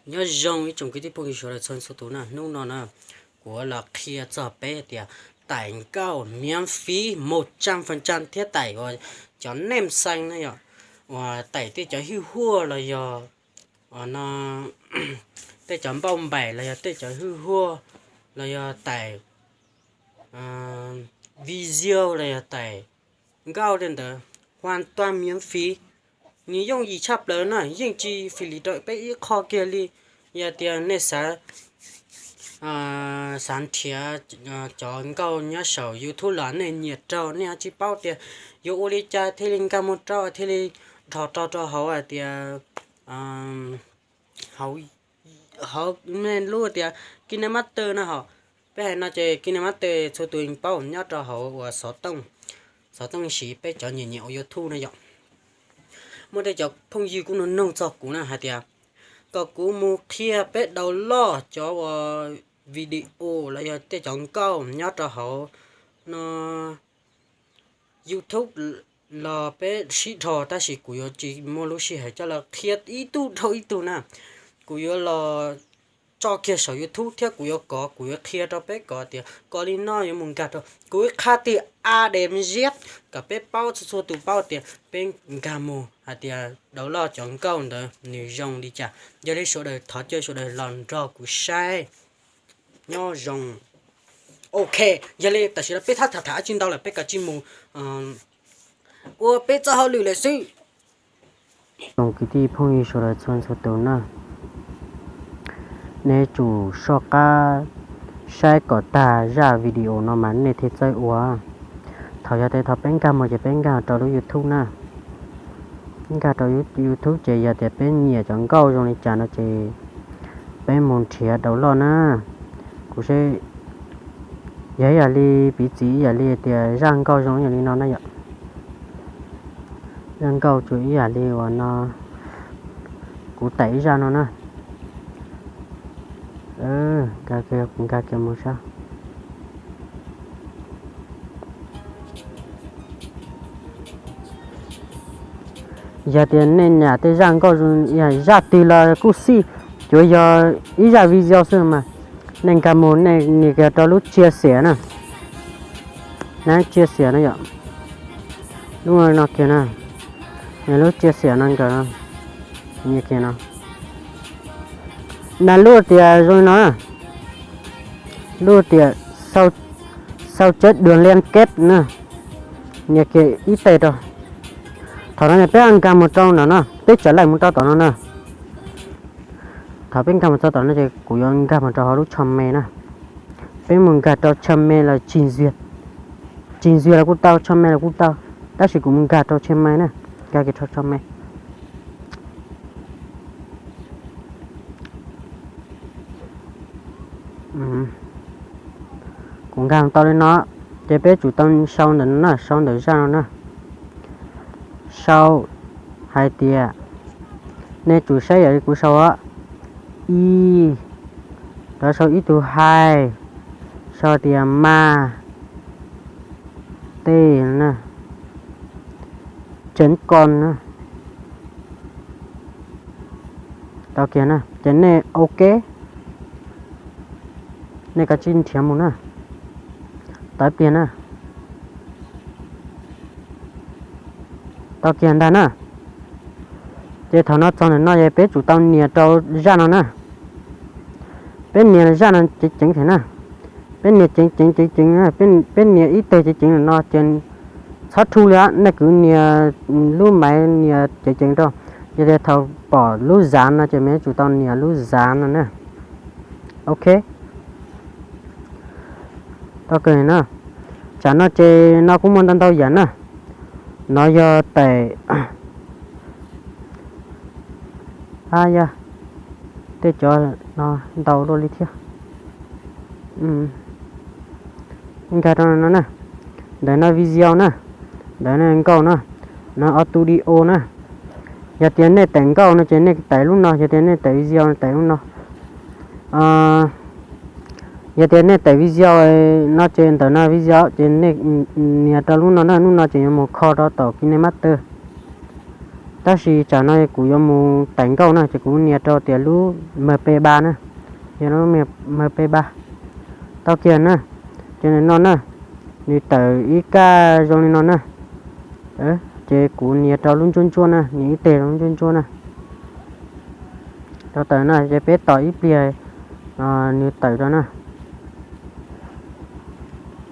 Nyob zoo ib tsoom kwv tij phooj ywg sawv daws txhua txhua tus na, hnub no na kuv los qhia txog peb tias taim nkauj miav fiv mus tsaj fas tsaj thiab taim uas cov nem xees na yom, uas taim tej cov hwj huaj los yog no tej cov npauj npaim los yog tej cov hwj huaj los yog taim video los yog taim nkauj tej ntawd, huaj tuaj miav fiv. Nws yooj yim tshaj plaws na, yeej tsis fim lis rau peb ib qho kiag li. Yog tias nej xav xav nrhiav cov nkauj nyob saum YouTube los nej nyiam raug, nej ho tsis paub tias yuav ua li cas thiaj li nkag mus rau thiaj li dhos rau rau hauv hais tias hauv lub tias KineMaster no hos. Peb hais no ces KineMaster txhua tus paub nyob rau hauv uas xov tooj, xov tooj siv peb cov nyiam nyiam ua YouTube na yom. Muaj tej cov phooj ywg kuj nug nug txog kuv na hais tias kom kuv mus qhia peb download cov uas video los yog tej cov nkauj nyob rau hauv no YouTube los peb sib dhos, tab sis kuv yuav tsis muaj lub sij hawm coj los qhia ib tug dhau ib tug na. Kuv yuav los tso kiag saum YouTube thiab kuv yuav kov, kuv yuav qhia rau peb kom tias kov li no yuav mus nkag rau kuv ib qhab twg a de me ziab, kom peb paub txhua txhua tus paub tias peb nkag mus hais tias download cov nkauj ntawd nws zoo li cas. Yog li sawv daws thov caw sawv daws los nrog kuv saib. Nyob zoo. Ok, yog li tam sim no peb thab tham tham dab tsi ntau lawm, peb kav tsij mus ua peb txoj hauj lwm lawm xwb. Tsoom kwv tij phooj ywg sawv daws txhua txhua tus na, nej tsum soj qab saib kom tag zaj video no mas nej thiaj txawj ua. Thaum yog tias thaum peb nkag mus ces peb nkag rau lub YouTube na. Nkag rau YouTube ces yog tias peb nyiam cov nkauj zoo li cas no ces peb mus nrhiav download na. Kuv saib yog ib yam li piv txwv ib yam li tias zaj nkauj zoo ib yam li no na yom. Zaj nkauj tsuas ib yam li uas no, kuv taim ib zaj no na. Nkag kiag mus sab. Yog tias nej nyiam tej zaj nkauj zoo zaj twg los kuj xij, tsuas yog ib zaj video xwb mas nej nkag mus nej nias kiag rau lub chia sẻ na. Nab chia sẻ na yom. Lub no kiag na, nias lub chia sẻ no nkawd, nias kiag no. Nab lub tias zoo li no, lub tias sau chép đường liên kết na, nias kiag ib teg rau. Thaum no peb nkag mus rau ntawm no, peb tsa laim mus rau tom no na. Thaum peb nkag mus txog tom no ces kuv yuav nkag mus rau hauv lub tsho me na. Peb mus nkag rau tsho me los tsig ntxiag, tsig ntxiag los kuj tau, tsho me los kuj tau, tab sis kuv mus nkag rau tsho me na, nkag kiag rau tsho me. Kuv nkag tau li no, ces peb tsum tau sau ntawm no na, sau ntawm zaj no na. Sau hais tias, nej tsum saib yam li kuv sau, ib, lawv sau ib tug hais, sau tias mas tej na, chấm con na. Tau kiag na, ces nej ok, nej kav tsij nrhiav mus na. Tau ib pliag na. Tau kiag ntag na. Ces thaum no txog ntawm no es peb tsum tau nias rau zaj no na. Peb nias zaj no ceev ceev thiab na. Peb nias ceev ceev ceev ceev, peb nias ib teg ceev ceev no ces txhob rhu li, nej kwv nias lub maiv nias ceev ceev rau. Yog tias thaum pom lub zav no ces nej tsum tau nias lub zav no na. Ok. Tau kawg na. Tsam no ces no kuj muaj ntau ntau yam na. No yog taim, a yog, tej cov no ntau luaj li thiab. Nkag rau no na. Ntawm no video na. Ntawm no nkauj na. No audio na. Yog tias nej taim nkauj no ces nej taim lub no, yog tias nej taim video no taim lub no. Yog tias nej taim video no ces ntawm no video ces nej nias rau lub no na, lub no ces yuav mus kho rau tom KineMaster. Tab sis tsam no kuv yuav mus tawm nkauj na ces kuv nias rau tias lub M P ba na, yog lub M P ba. Tau kiag na, ces nws no na, nws tawm ib kaj zoo li no na. Ces kuv nias rau lub ntsuab ntsuab na, nias ib teg rau lub ntsuab ntsuab na. Tau tawm na ces peb tos ib pliag nws tawm rau na.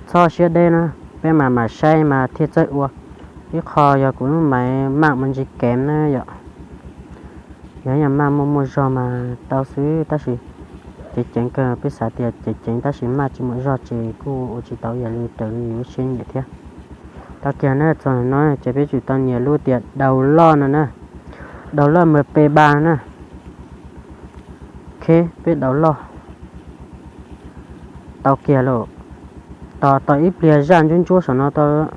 Txhob siab deb na, peb mam mam saib mas thiaj txawj ua. Ib qho yog kuv lub maiv mam mus ntsis kev na yom. Yog yam mam muaj muaj zog mas tau xwb tab sis ceev ceev kawg, peb xav tias ceev ceev tab sis mam tsis muaj zog ces kuj ua tsis tau ib yam li raws li yus lub siab nyiam thiab. Tau kiag na, txog no ces peb tsum tau nias lub tias download no na, download M P ba na. Ok, peb download tau kiag lawm. Tos tau ib pliag zaj ntsuab ntsuab saum no tau.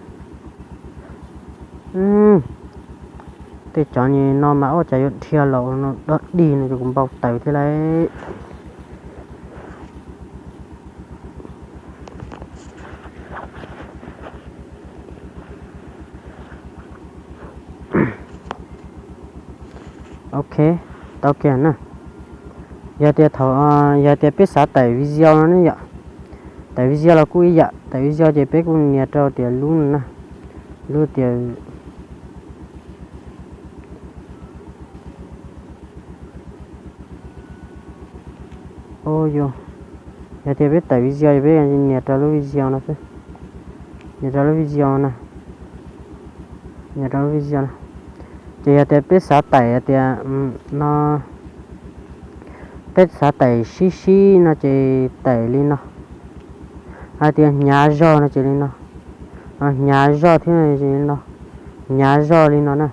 Tej cov no mas ua cas yuav dhia los ua no dog dig no ces kuv npau taws thiab lauj. Ok, tau kiag na. Yog tias thaum, yog tias peb xav tawm video no ne yom, tawm video los kuj ib yam, tawm video ces peb kuj nias rau tias lub no na, lub tias Yog tias peb tawm video ces peb nias rau lub video no xwb, nias rau lub video no, nias rau lub video no. Ces yog tias peb xav tawm tias no, peb xav tawm sib sib no ces tawm li no, hais tias hnyav zog no ces li no, hnyav zog thiab li no, hnyav zog li no na.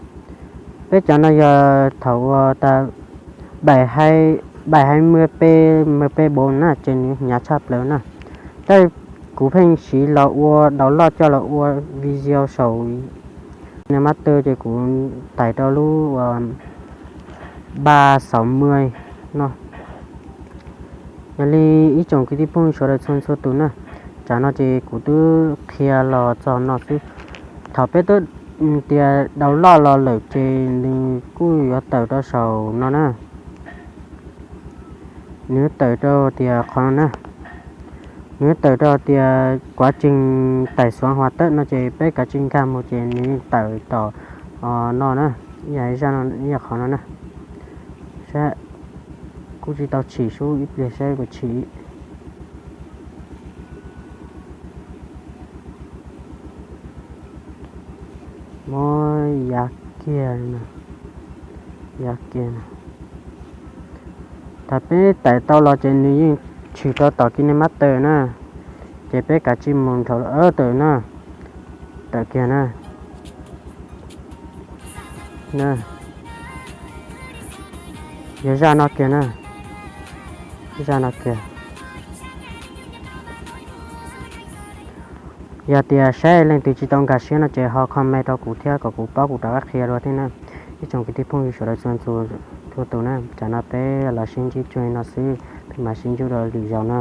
Peb cov no yog thaum uas tas bảy hai mươi p, mười p bốn na ces nws hnyav tshaj plaws na. Tab kuv pheej siv los ua download coj los ua video saum KineMaster ces kuv tải rau lub ba sáu mươi no. Yog li ib tsoom kwv tij phooj ywg sawv daws txhua txhua tus na, tsam no ces kuv twb qhia los txog no xwb. Thaum peb twb tias download los lawm ces nws kuj yuav tawm rau saum no na. Nws tawm rau tias qhov no na, nws tawm rau tias quá trình tải xuống hoàn tất no ces peb kav tsij nkag mus ces nws tawm tom no na, ib yam zaj no, ib yam qhov no na. Saib, kuj tsis tau tshim sub, ib pliag saib puas tshim. Muab yav kiag no, yav kiag no. Thaum peb tải tau los ces nws yeej tshwm rau tom KineMaster na, ces peb kav tsij mus nrhau tawm na, tawm kiag na. Yog zaj no kiag na, zaj no kiag. Yog tias saib leej twg tsis tau nkag siab no ces ho comment rau kuv thiab kom kuv paub kuv rov qab qhia dua thiab na. Ib tsoom kwv tij phooj ywg sawv daws txhua txhua tus na, tsam no peb los sib ntsib tsuag li no xwb, peb mam sib ntsib dua lwm zaus na.